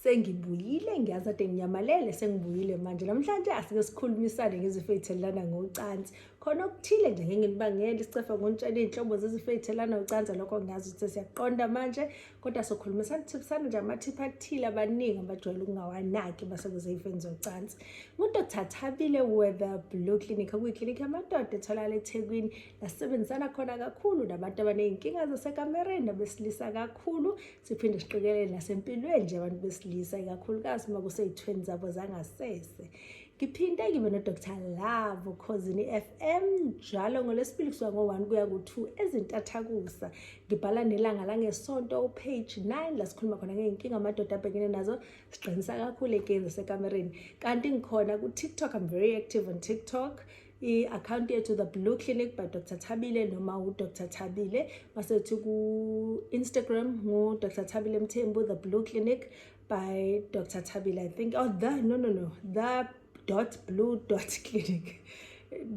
Sengibuyile, ngiyazi ade nginyamalele, sengibuyile manje. Namhlanje asike sikhulumisane ngezifo ey'thelelana ngocansi. Khona okuthile nje ngeke nginibangele isicefe ngonitshela iy'nhlobo zezifo ey'thelelana ngocansi, lokho ngiyazi ukuthi siyaqonda manje, kodwa sokhulumisana thiphisana nje amathiphu athile abaningi abajwayele ukungawanaki basekuze ey'feni zocansi. NguDr Thabile with the Blue Clinic, okuyiklinikhi yamadoda etholakala eThekwini, lasebenzisana khona kakhulu nabantu abaney'nkinga zasekamereni nabesilisa kakhulu. Siphinde siqikelele nasempilweni nje abantu besilisa, ikakhulukazi uma kusey'thweni zabo zangasese. Ngiphinde ngibe noDr Love Khozini FM njalo ngoLwesibili kusuka ngo-1 kuya ku-2 ezintathakusa. Ngibhala nelanga langesonto upage 9 la sikhuluma khona ngey'nkinga amadoda abhekene nazo, siqinisa kakhulu ey'nkingeni zasekamereni. Kanti ngikhona ku-TikTok, I'm very active on TikTok. I-akhawunti yethu The Blue Clinic by Dr Thabile noma uDr Thabile. Masethu ku-Instagram ngu-Dr Thabile Mthembu, The Blue Clinic by Dr Thabile, I think. Oh, the no no no the dot blue dot clinic,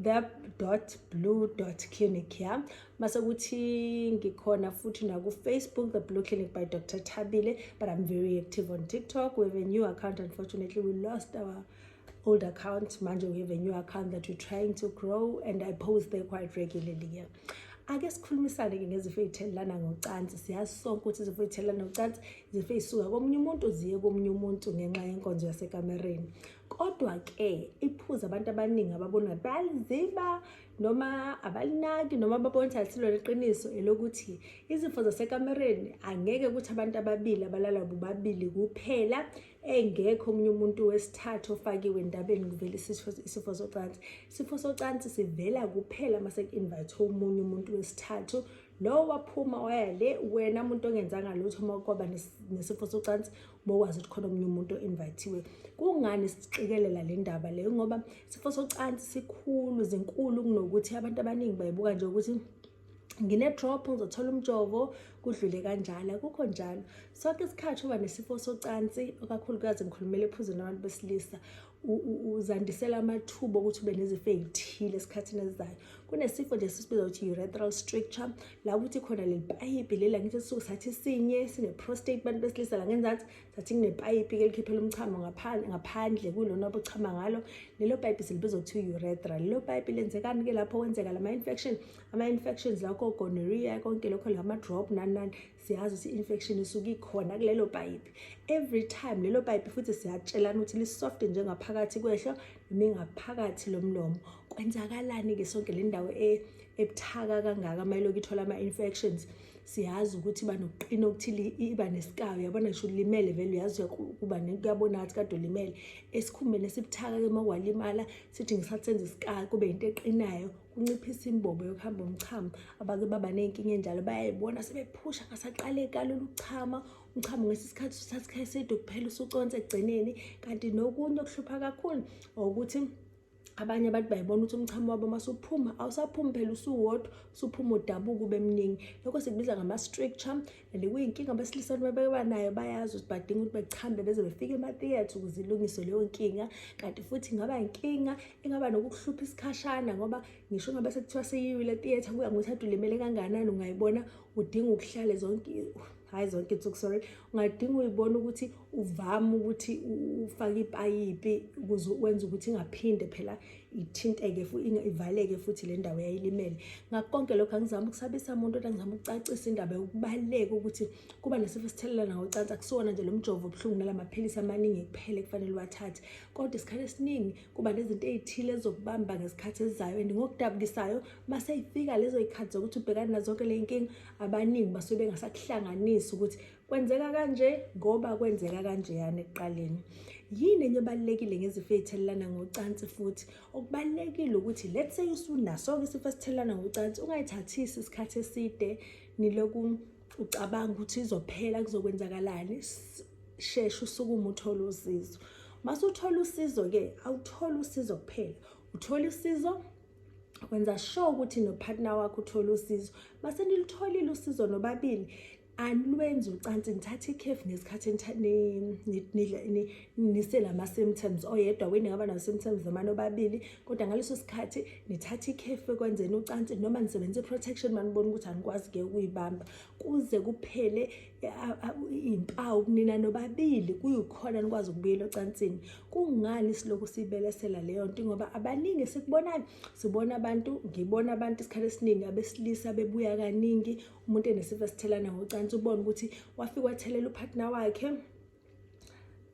the dot blue dot clinic, yeah. Mase kuthi ngikhona futhi naku-Facebook, The Blue Clinic by Dr Thabile, but I'm very active on TikTok. We have a new account. Unfortunately, we lost our old account. Manje we have a new account that we're trying to grow, and I post there quite regularly, yeah. Ake sikhulumisane-ke ngezifo ey'thelelana ngocansi. Siyazi sonke ukuthi izifo ey'thelelana ngocansi izifo ey'suka komunye umuntu ziye komunye umuntu ngenxa yenkonzo yasekamereni. Kodwa-ke iphuzu abantu abaningi ababona bayaliziba noma abalinaki noma babona ukuthi alisilona iqiniso elokuthi izifo zasekamereni angeke ukuthi abantu ababili abalala bobabili kuphela, engekho omunye umuntu wesithathu ofakiwe endabeni, kuvela isifo socansi. Isifo socansi sivela kuphela mase ku-invite omunye umuntu wesithathu. Lo waphuma waya le, wena muntu ongenzanga lutho, uma kwaba nesifo socansi bokwazi ukuthi khona omunye umuntu o-invithiwe. Kungani siqikelela le ndaba leyo? Ngoba isifo socansi sikhulu, zinkulu kunokuthi abantu abaningi bayibuka nje ukuthi ngine-drop, ngizothola umjovo, kudlule kanjalo. Akukho njalo. Sonke isikhathi uba nesifo socansi, kakhulukazi ngikhulumela ephuzweni abantu besilisa, uzandisela amathuba okuthi ube nezifo ey'thile esikhathini esizayo. Kunesifo nje sisibiza ukuthi urethral stricture, la ukuthi khona leli payipi lela, ngithi sisuke sathi sinye sine-prostate bantu besilisa la ngenzansi, sathi kunepayipi-ke elikhiphela umchamo ngaphandle kulona obuchama ngalo. Lelo payipi silibiza ukuthi urethra. Lelo payipi lenzekani-ke lapho? Kwenzeka lama-infection, ama-infections lakho, gonorrhea, konke lokho, lama-drop, nani nani. Siyazi ukuthi i-infection isuke ikhona kulelo payipi every time. Lelo payipi futhi siyatshelana ukuthi li-soft njengaphakathi kwehlo noma ingaphakathi lomlomo. Kwenzakalani-ke sonke le ndawo ebuthaka kangaka uma ilokhu ithola ama-infections? Siyazi ukuthi iba nokuqina okuthile, iba nesikayo, uyabona ngisho ulimele vele uyazi kuba kuyabona ngathi kade ulimele esikhumbeni esibuthaka-ke. Uma kwalimala, sithi ngesikhathi senza isikayo kube into eqinayo, kunciphisa imbobo yokuhamba umchamo. Abake baba ney'nkinga enjalo bayayibona sebephusha, ngasaqale kalula ukuchama umchamo, ngesinye isikhathi usuthatha isikhathi eside kuphela usuconsa ekugcineni. Kanti nokunye okuhlupha kakhulu ukuthi abanye abantu bayibona ukuthi umchamo wabo uma suphuma awusaphumi phela usuwodwa, usuphuma udabuka ube mningi. Lokho sikubiza ngama-stricture and kuyinkinga abesilisa beba nayo. Bayazi ukuthi badinga ukuthi bechambe beze befike ema-theatre ukuze ilungiswe leyo nkinga. Kanti futhi ingaba inkinga engaba nokukuhlupha isikhashana, ngoba ngisho ngabe sekuthiwa seyiwile theatre, kuya ngokuthi ade ulimele kangakanani, ungayibona udinga ukuhlale zonke, hhayi zonke insuku, sorry, ungadinga uyibona ukuthi uvame ukuthi ufake ipayipi ukuze wenze ukuthi ingaphinde phela ithinteke futhi ivaleke futhi le ndawo yayilimele. Ngakho konke lokho angizami ukusabisa umuntu, kodwa ngizama ukucacisa indaba yokubaluleka ukuthi kuba nesifo esithelelana ngocansi akusiwona nje lo mjovo obuhlungu nalamaphilisi amaningi kuphela ekufanele uwathathe, kodwa isikhathi esiningi kuba nezinto ey'thile ezokubamba ngesikhathi esizayo. And ngokudabukisayo, mase yifika lezo y'khathi zokuthi ubhekane nazo zonke le y'nkinga, abaningi basuke bengasakuhlanganisi ukuthi kwenzeka kanje ngoba kwenzeka kanjeyana ekuqaleni. Yini enye ebalulekile ngezifo ey'thelelana ngocansi futhi? Okubalulekile ukuthi, let's say usunaso-ke isifo esithelelana ngocansi, ungayithathisi isikhathi eside niloku ucabanga ukuthi izophela, kuzokwenzakalani. Sheshe usukume uthole usizo. Mase uthola usizo-ke, awutholi usizo kuphela, uthola usizo, wenza sure ukuthi nopartner wakho uthola usizo. Mase nilutholile usizo nobabili. Anilwenzi ucansi, nithatha ikhefu ngesikhathi niselama-symptoms. Oyedwa wena ngaba nama-symptoms noma nobabili, kodwa ngaleso sikhathi nithatha ikhefu ekwenzeni ucansi noma nisebenzise i-protection manibona ukuthi anikwazi-ke ukuyibamba kuze kuphele iy'mpawu kunina nobabili, kuyikhona nikwazi ukubuyela ocansini. Kungani silokhu siyibelesela leyo nto? Ngoba abaningi esikubonayo, sibona abantu, ngibona abantu isikhathi esiningi abesilisa bebuya kaningi. Umuntu enesifo esithelana ngocansi, ubone ukuthi wafika wathelela upartner wakhe,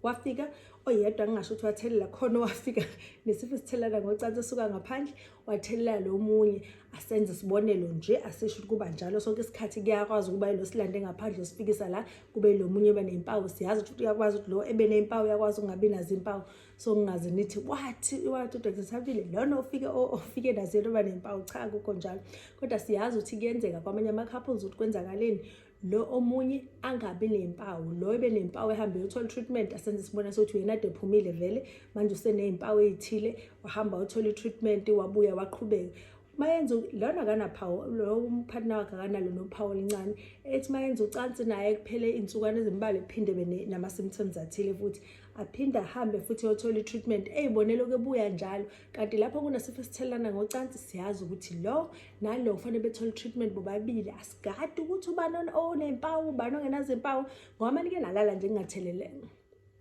wafika oyedwa, ngingasho ukuthi wathelela khona, wafika nesifo esithelana ngocansi esuka ngaphandle, wathelela lo munye. Asenze isibonelo nje, asisho ukuthi kuba njalo sonke isikhathi. Kuyakwazi ukuba lo silande ngaphandle sifikisa la, kube lo munye ebe ney'mpawu. Siyazi ukuthi uyakwazi ukuthi lo ebe ney'mpawu, uyakwazi ukungabi nazo iy'mpawu. So ngingaze nithi wathi uDr Thabile lona ofike nazo yena oba ney'mpawu. Cha, akukho njalo, kodwa siyazi ukuthi kuyenzeka kwamanye ama-couples ukuthi kwenzakaleni, lo omunye angabi ney'mpawu, lo ebe ney'mpawu, ehambe uyothola i-treatment. Asenze isibona sokuthi uyena ade ephumile vele, manje useney'mpawu ey'thile, wahamba wayothola i-treatment, wabuya waqhubeka. Mayenza lona akanaphawu, lo umphathina wakhe akanalo nophawu oluncane. Ethi mayenza ucansi naye, kuphele iy'nsukwana ezimbalwa, ephinde ebe nama-symptoms athile futhi, aphinde ahambe futhi eyothola i-treatment, eyibonela okubuya njalo. Kanti lapho kunesifo esithelelana ngocansi, siyazi ukuthi lo nalo kufanele bethole i-treatment bobabili. Asigadi ukuthi ubani oney'mpawu, ubani ongenazo iy'mpawu, ngoba uma nike nalala nje ningathelele,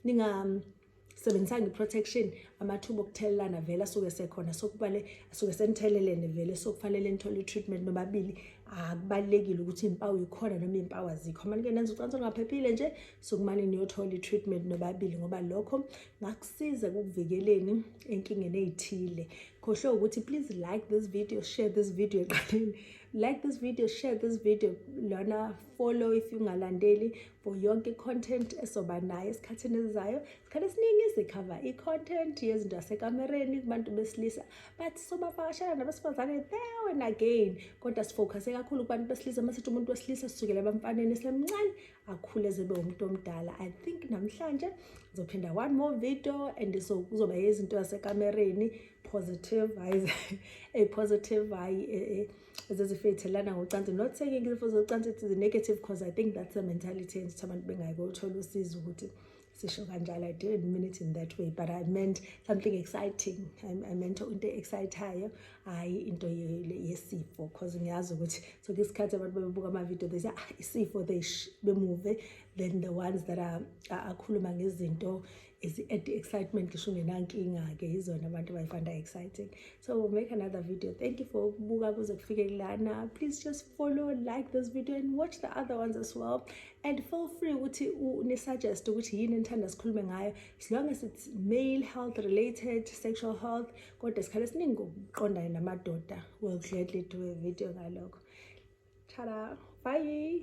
ningasebenzisanga i-protection, amathuba okuthelelana vele asuke sekhona. So kubale asuke senithelelene vele, so kufanele nithole i-treatment nobabili. Akubalulekile ukuthi iy'mpawu yikhona noma iy'mpawu azikho. Uma nike nenza ucansi olungaphephile nje, sokumane niyothola i-treatment nobabili, ngoba lokho ngakusiza ekukuvikeleni enkingeni ey'thile. Khohlwe ukuthi please like this video, share this video. Eqaleni, like this video, share this video lona, follow if ungalandeli for yonke i-content esoba nayo esikhathini esizayo. Isikhathi esiningi sicover i-content yezinto yasekamereni kubantu besilisa, but sobavakashela nabesifazane there and again, kodwa sifocuse kakhulu kubantu besilisa. Uma sithi umuntu wesilisa, sisukela ebamfaneni esemncane, akhule zebe umuntu omdala. I think namhlanje ngizophinda one more video and so kuzoba yezinto yasekamereni, positive, hayi a positive, hayi ezezifo ey'thelelana ngocansi. Not saying izifo zocansi it's negative, because I think that's a mentality yenza ukuthi abantu bengayi kothola usizo ukuthi sisho kanjalo. I didn't mean it in that way, but I meant something exciting. I meant into excitayo, hhayi into yesifo, because ngiyazi ukuthi sonke isikhathi abantu bebebuka ama-video, they say, "Ah, isifo," they bemuve. Then the ones that are akhuluma ngezinto ezi-add excitement, ngisho ungenankinga-ke, yizona abantu abayifinda exciting. So we'll make another video. Thank you for ukubuka kuze kufike kulana. Please just follow, like this video and watch the other ones as well, and feel free ukuthi ni-suggest ukuthi yini enithanda sikhulume ngayo, as long as it's male health related, sexual health, kodwa isikhathi esiningi ngokuqondane namadoda. We'll gladly do a video ngalokho. Tada, bye.